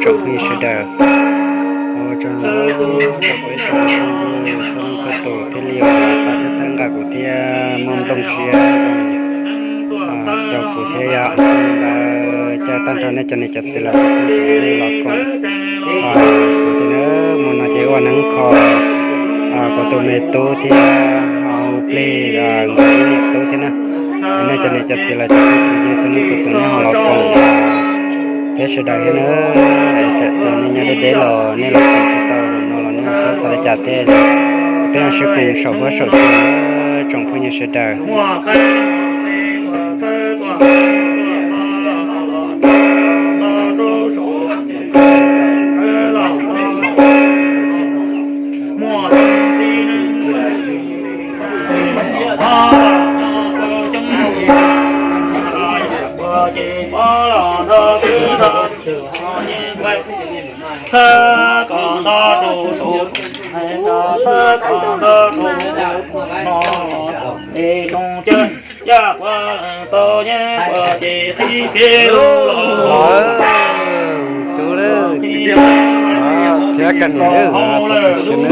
tsoom phooj ywg sawv daws, ua tsaug ntau rau kuv ib tsoom phooj ywg txhua leej txhua tus thiaj li uas pab txhawb nqa kuv thiab muaj nplooj siab zoo rau kuv thiab yom. Li ntawd caw tag nrho nej cov niam cov txiv los tsoom phooj ywg los koom kuv thiab na. Hmo no ces ua neeb kho kuv tus me tub thiab hu plig nkawd ib niam tub thiab na. Nej cov niam cov txiv los tsoom phooj tsoom ywg txhua leej txhua tus nej ho los koom thiab sawv daws thiab na. Txawm tias nej nyob deb deb los nej los koom tsis tau no los nej txhob xav li cas thiab. Peb ho sib koom saum huab saum cua tsoom phooj ywg sawv daws. Txhawb kom nto rau saum, txhawb kom nto rau saum no, es tsoom cawv yaj quav leej tau nyeeb quav ces qhib kev lug los. Tub thiab koj niam, txiv ne, xyoo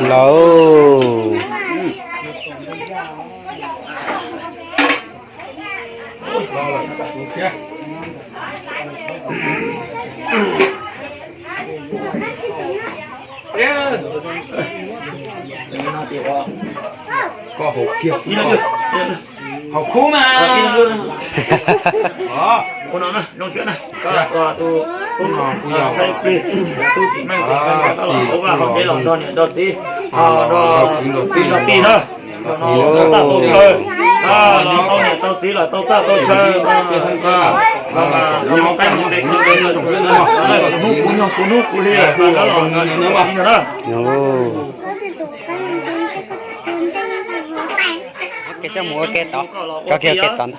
laus. Koj haus kiag, haus khub mas. Ua no na, zoo siab na, koj tus tub no kuj yog saib plig, tub tsis meej tsis kheej, koj los hauv vaj hauv tsev los nrog niam nrog txiv, nrog kwv nrog tij na, los tau txaj tau chaw, los tau niam tau txiv los tau txaj tau chaw, hnub kuv nyoog kuv hnub kuv hli los nrog niam nrog txiv na. Koj mus ua ke tod, koj ua ke tod ntag.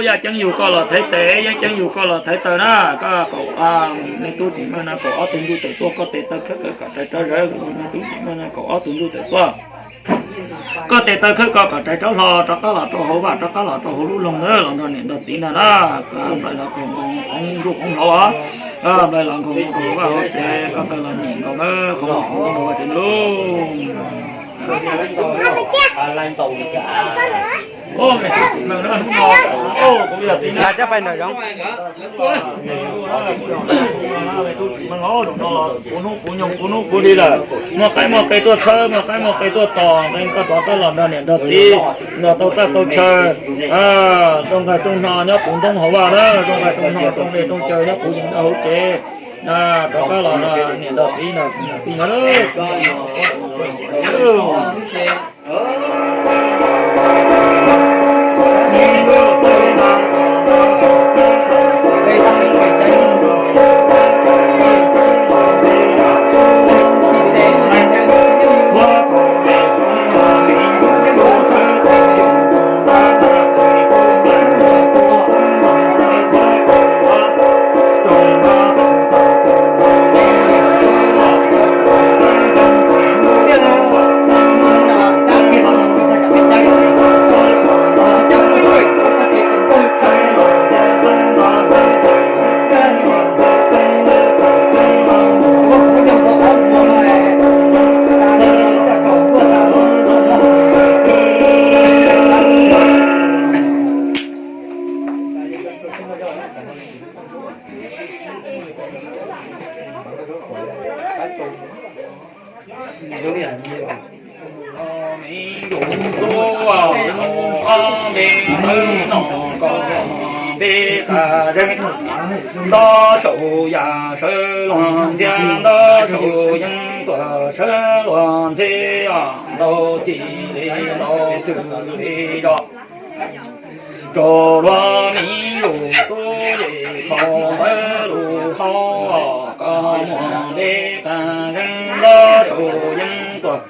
Yaj ceeb yug koj los thaiv tes, yaj ceeb yug koj los thaiv taw na. Koj kaum, nej tub tsis meej no kaum ob tug ntuj tawm tuaj, koj tes taw khawb koj kom rais rov zawv, nej tub tsis meej no kaum ob tug ntuj tawm tuaj. Koj tes taw khawb koj kom rais rov hlo, rov qab los rau hauv vaj, rov qab los rau hauv lub loog ntawd los nrog niam nrog txiv ntag na. Nplawm los nkoos qhov ntsuj qhov hlau os, nplawm los nkoos hauv vaj hauv tsev, koj taw los nyem nkaus na, qhov ntsuj qhov hlau tsev ntag lauj. Hnub no, hnub no puv hnub puv nyoog puv hnub puv hli lawm, muaj qaib muaj qe tuaj txhawb, muaj qaib muaj qe tuaj tos, nqe koj rov qab los nrog niam nrog txiv, nrog tau txaj tau chaw, rooj nqaij rooj hno nyob puv ntoob hauv vaj na, rooj nqaij rooj hno rooj dej rooj cawv nyob puv yees nyob hauv tsev, rov qab los nrog niam nrog txiv nrog kwv nrog tij na. Nto saum yas sawv luag ntxhiab, nto saum yeeb tuam sawv luag ntxhiab, nto ci li nto twg li zos. Rau luag miv lus tub yem kho lawv lus hau, koj muaj npe qas zeeg nto saum yeeb tuam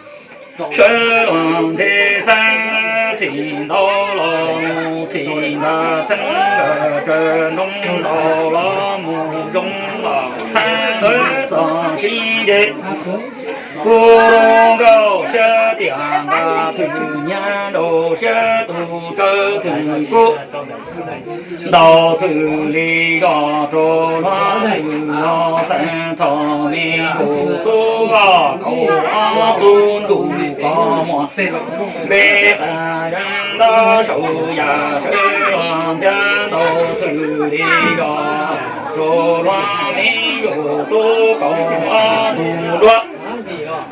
sawv luag ntxhiab xeeb Txim ntau los mus txim ntag, txheeb ntawm raws nroo ntau los mus zoo los txheeb ntawm txog sib nce. Kuv nkauj siab tias nqa thwm nyiaj nraug siab tus raws thwm kub. Ntaus thwm li zos rau luag thwm los xeem thaum me tus tub, kaum ob tug ntuj kos muag. Npe qas zeeg ntab saum yam sawv los ntxhiab, ntaus thwm li zos rau luag me tus tub, kaum ob tug duab.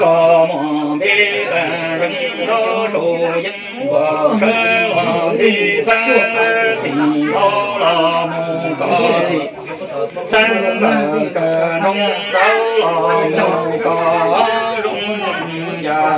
Kos muag npe qas zeeg ntab saum yeeb nkuas sawv los ntxhi txheeb, txim ntau los mus kos txim txheeb, npam kawg nroo ntau los mus kos zoo yam.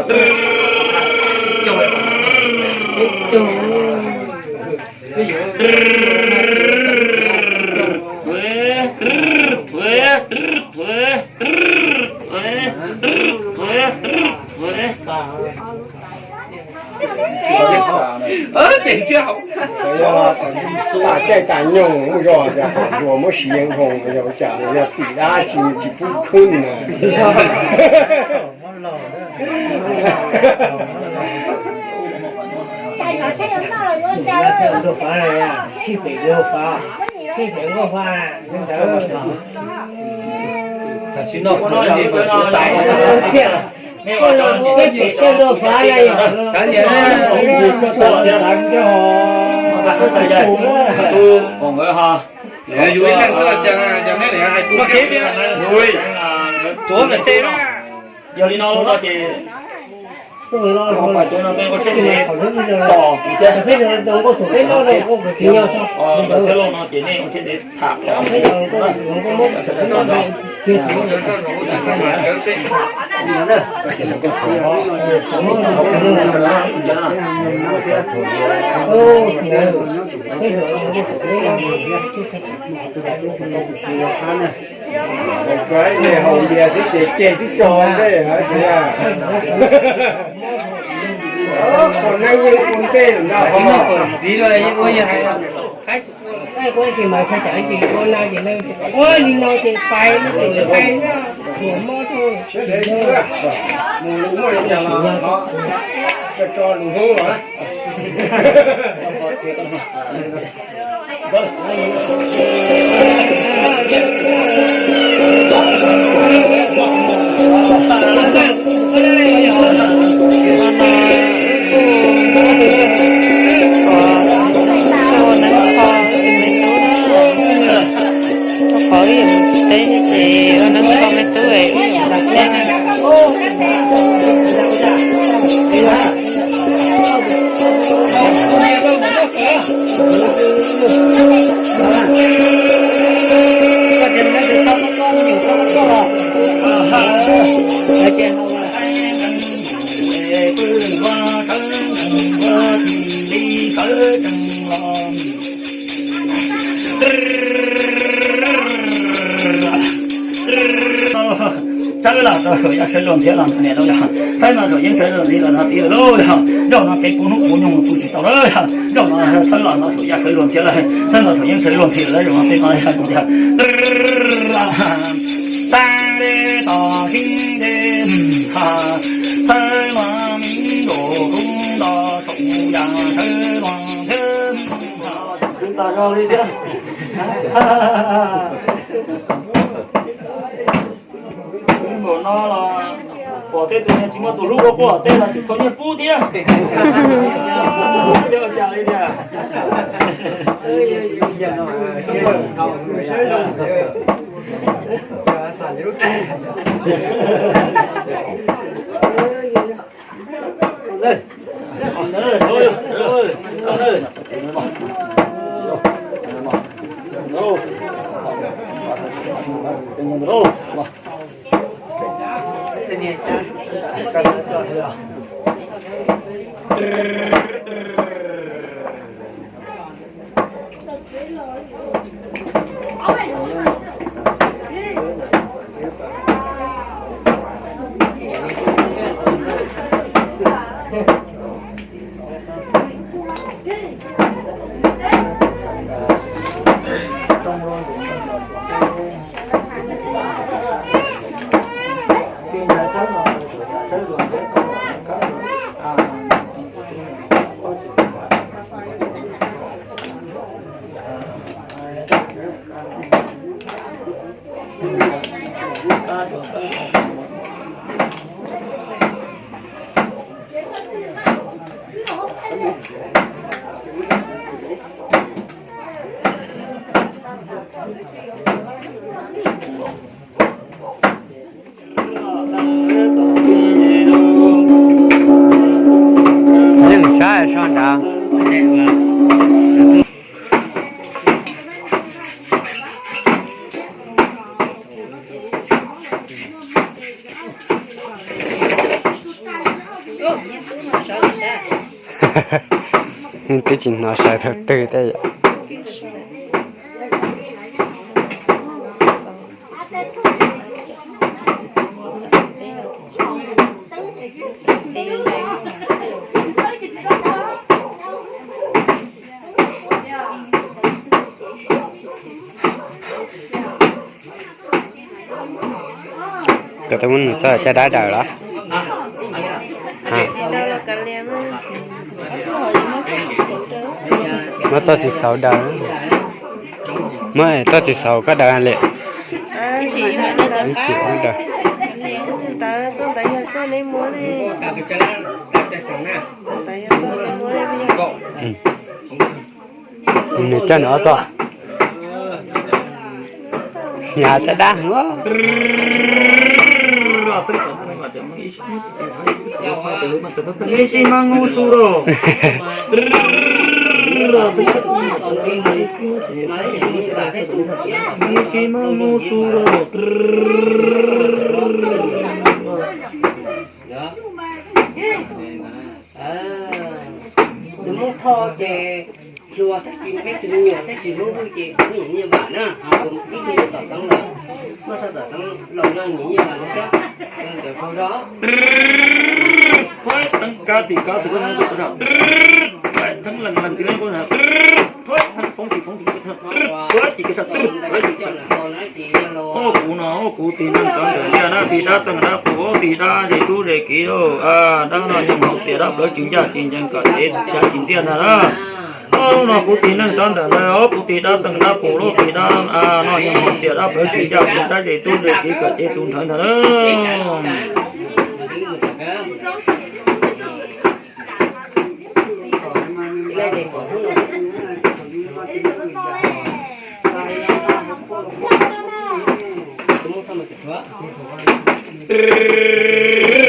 Ces yog tas caij tas nyoog mus zog cas zuag muab siv yeej hoos, yog cas yog tim dab tsi tsis pub khwb na. Yog li no los ces pais cov no tej ua siab ntev tos kuv thiab. Thiab los no ces nej ua siab ntev tham. Haus dias xwb ces ceg twb tso ntej na. Qhov neeb yeej ua ntej ntag. Ntxiv los yeej ua yog hais. Ua li no ces pais, pais, mus lus muaj li cas los tso lus hlub los. Ua neeb kho me tub na. Rau qhov wb yog tsis teb thiab ces ua neeb kho me tub es wb yog lam teb na. Rab lam rau saum yaj sawv luag ntxhiab los niam lauj yog, txhawb no saum yeeb sawv luag ntxhiab los no txiv lauj yog, zaum no kev puv hnub puv nyoog tu tsis tau lawm yog, zaum no txhawb los no saum yaj sawv luag ntxhiab lawm, txhawb no saum yeeb sawv luag ntxhiab lawm, zaum no tej no yog tus yog. Tag le tos sib nce, txhawb los me nkaus kub nto saum yaj sawv luag ntxhiab. Kwv tas zog li thiab. Npaum no los pom tej tus niag tsis muaj tus hlub ua poj tej los tsis tau nyiaj pub thiab. Cas li tiag. Twb tsis hnov sawv thaum twg tej yom. Koj twb muab nws txog caj dab daws los? Muab txoj txiv xauv daws. Muab txoj txiv xauv koj daws li. Ib txhis ua daws. Nws coj nws ob txoj. Yog caj dab heev. Tus Hmoob Thoj ces hluas tab sis peb tus me nyuam tab sis Hmoob Vwj ces nyiam nyiam vam na, tus ib tug tom xeev lawm, muaj xeev tom xeev los no nyiam nyiam vam no thiab. Thov kab tim kab xwb, thov lees lees tim leej, thov foob tim foob tim, thov ces kev sab, thov ces kev sab. Kuv no kuv tig neej rov ntawm ntej na, tig dab txeej dab pum, tig dab zes tub zes kiv lauj, dab noj nyoog haus txias dab plawv tsis ncaj tsis ncees kom cev tsis ntxiaj ntag na. Lub no kuv tig neej rov ntawm ntawd, kuv tig dab txeej dab pum lauj, tig dab noj nyoog haus txias dab plawv tsis ncaj tsis ncees dab zes tub zes kiv kom cev tus nthawv ntag na.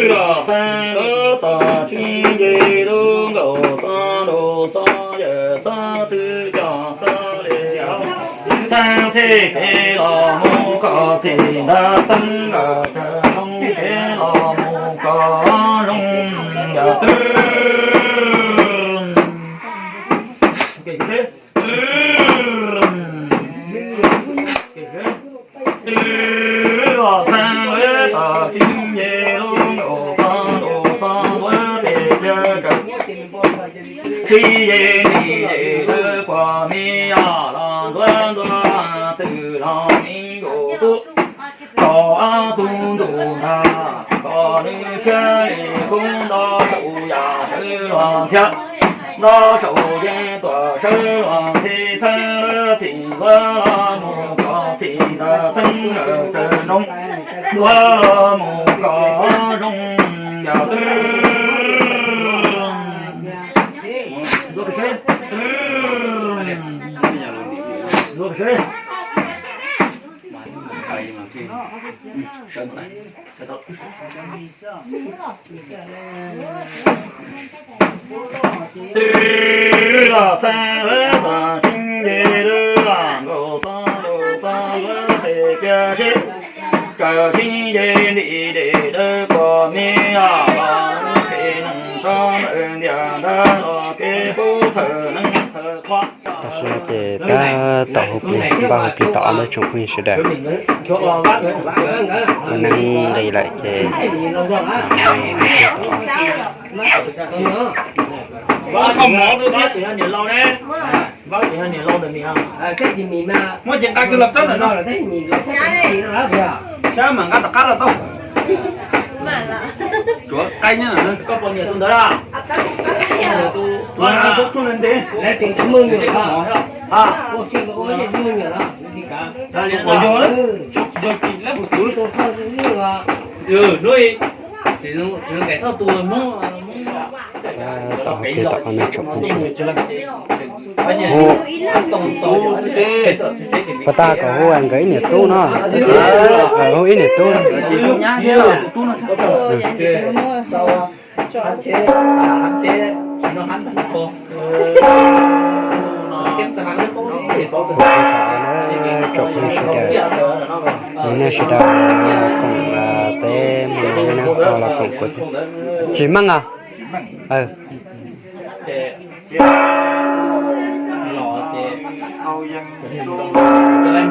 Los xeeb lub txoj sib nce lub nkaus xob nraug xob yawm xob txwv coj xob li hauv. Xeeb thej kev los mus koj txhim ntag, xeeb nram rag zoov kev los mus koj zoov yam twg. Los xeeb lub txoj sib nce lub nkaus xob nraug xob ntxuav tes pliag kawg. Sib nce ntim zes dawb kuag me yog los ntxuav ntxuav txwm los me nkaus tub. Tau ob tug ntuj ntag, kom nws tshiab li kub nto saum yam sawv los thiab. Nto saum yeej tuam sawv los ntxhi txheeb lawv txhim ntxuav los mus kom txhim ntawm txheeb lawm raws nroog ntxuav los mus kom zoo yam twg. Ntxuav seb. Ntxuav seb. Los xeeb lawv txoj sib nce lawv los nkaus xob nraug xob ntxuav tes pliag seb. Txoj sib nce ntim zes dawb kuag me yog los kev neeg rov ntawm ntiaj ntag los kev pub thawm neeb thawm qhuav. Tam sim no ces tab tom hu plig, npaj hu plig tom ob lub tsoom phooj ywg sawv daws. Ua neeb nqis lawm ces Sab mam nqa tom qab los tau. Tsuav qaib nyob koj puas nyiam tus ntawd a? Tus ntawd tus ntawd tus ntawd. Hnub i, tsis zoo kais thauj tus Hmoob. Tom hauv plig tom qab no tsoom phooj ywg. Hu, puas tab kom hu nkawd ib niam tub no, hu ib niam tub. Tsoom phooj ywg sawv daws, nej sawv daws koom peb mus no, los koom kuv thiab. Tsis meej a.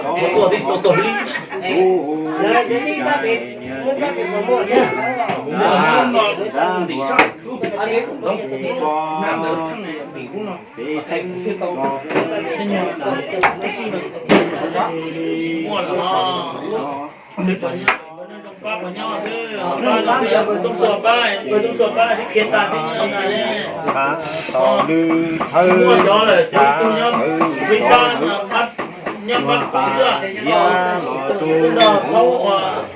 Tuaj tib si tau txog li. Muaj lawm. Pab pab nyob xwb, pab los peb yog pawg tub sua pab, pawg tub sua pab thiab khiav tas thiab nyob na ne. Muaj cov lawm, cov ib tug nyob Vib Pab, nyob Pab Pub Yuaj, nrog Thaub,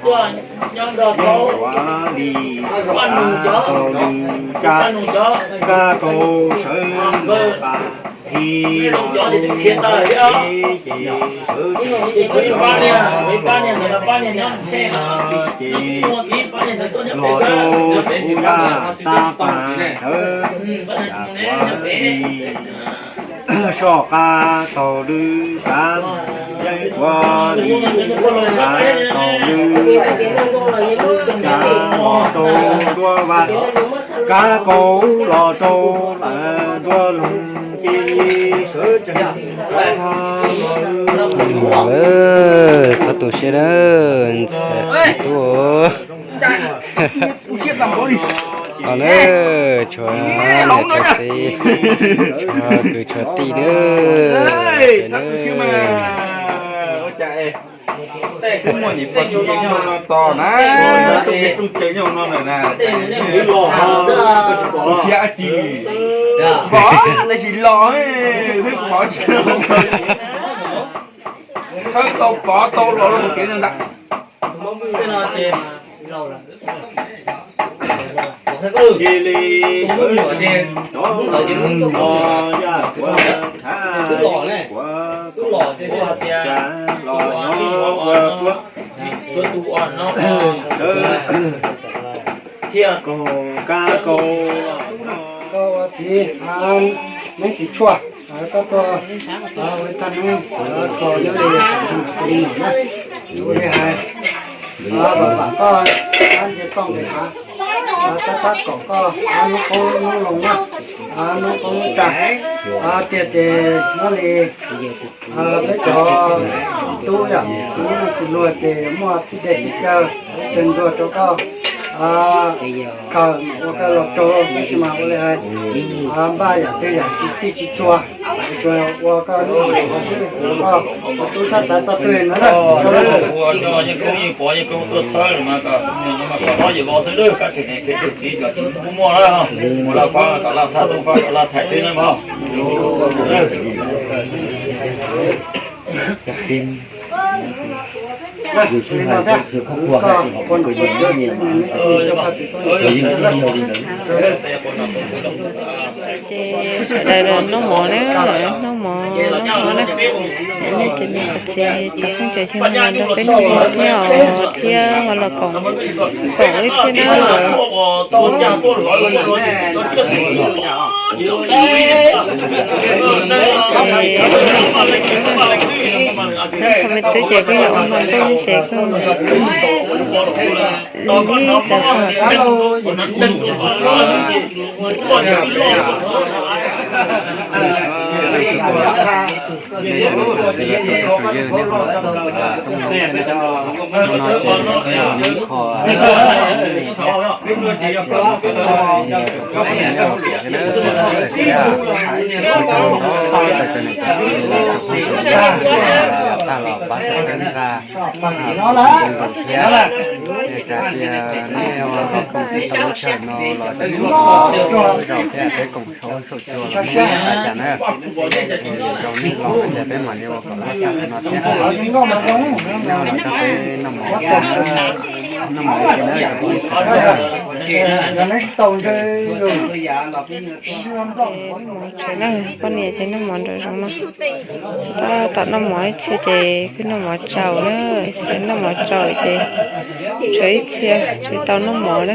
tuaj nyob nrog Thaub, Paj Nus cov, Paj Nus cov, Vib Pab cov ces khiav tas thiab. Ib pab niag, ib pab niag ntawd los pab niag nyob Nthej, ib pab niag ntawd tuaj nyob pem, nyob pem. Soj qab taug lw kav, yeeb kuav li kav taug lw, kav los rau ntuab vaj, kav kaus los rau lawm ntuab loog, cia li sawv tsees. Qhov tu siab na, ntxhais tub. Os na, tshuav niam tshuav txiv, tshuav kwv tshuav tij na. Twb muaj niam pog txiv yawg nyob no tos na, rooj caw nyob no lawm na. Tu siab dab tsi? Pom tab sis los, peb pom tsis, khawb tau pov tau los rau kev no ntag. Cia li sawv tsees rov los, yaj kuav khav, kuav kuav kav los nyob ua kuav, sawv thiaj koog kab kaus. Koj ua txiv, neb txiv tshuaj, koj tuaj ua ib tag neeb kom nyob li, ua li hais, vam vam koj, nce toj nqis hav, tab tab kom koj hnub qoob hnub loo na, hnub qoob hnub tag, tiag ces nyob li peb cov txiv tub yom, txiv neej txiv luag ces muaj txij dej txij chaw, tseem ntsuag rau koj khaws ua koj los raug, tab sis mas ua li hais, npaj yam twg yam tsis txij tsis txhua, tsuas ua koj lub, koj ua tub sab xav txoj twg no na. Ua coj yeej koob yeej pov yeej koob tuaj txhawb los mas kom noj yim los xwb lawm, kab tseem niam kev tseem txiv cov tsis muaj muaj na, mus laj fab kom laj thab, tub fab kom laj thaiv xwb na mog. Ces sawv daws noj mov na, noj mov noj mov na. Nej cov niam cov txiv cov phooj cov ywg ho los nrog peb noj mov thiab ho los koom foom wb thiab na. Qhov me twb ces kuj yog ua hmo ntuj ces kuj ib tag sij hawm. Tag los pab subscribe thiab, nej ua kom tau lub sij hawm no los zaum thiab peb koom sau saum cua los nej xav cas na. Zoo nej los ces peb mam li ua kom lab xyab no thiab. Nej los coj peb noj mov, noj mov na. Poj niam ces noj mov nraum zoov no. Tab tom noj mov ib txhia ces kuj noj mov tsaus na, ib txhia noj mov tsaus ces tshuav ib txhia tsis tau noj mov na.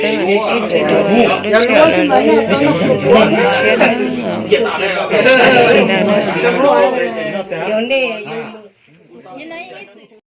Peb mam li sib ntsib dua lub sij hawm lawm na. Li ntawd na.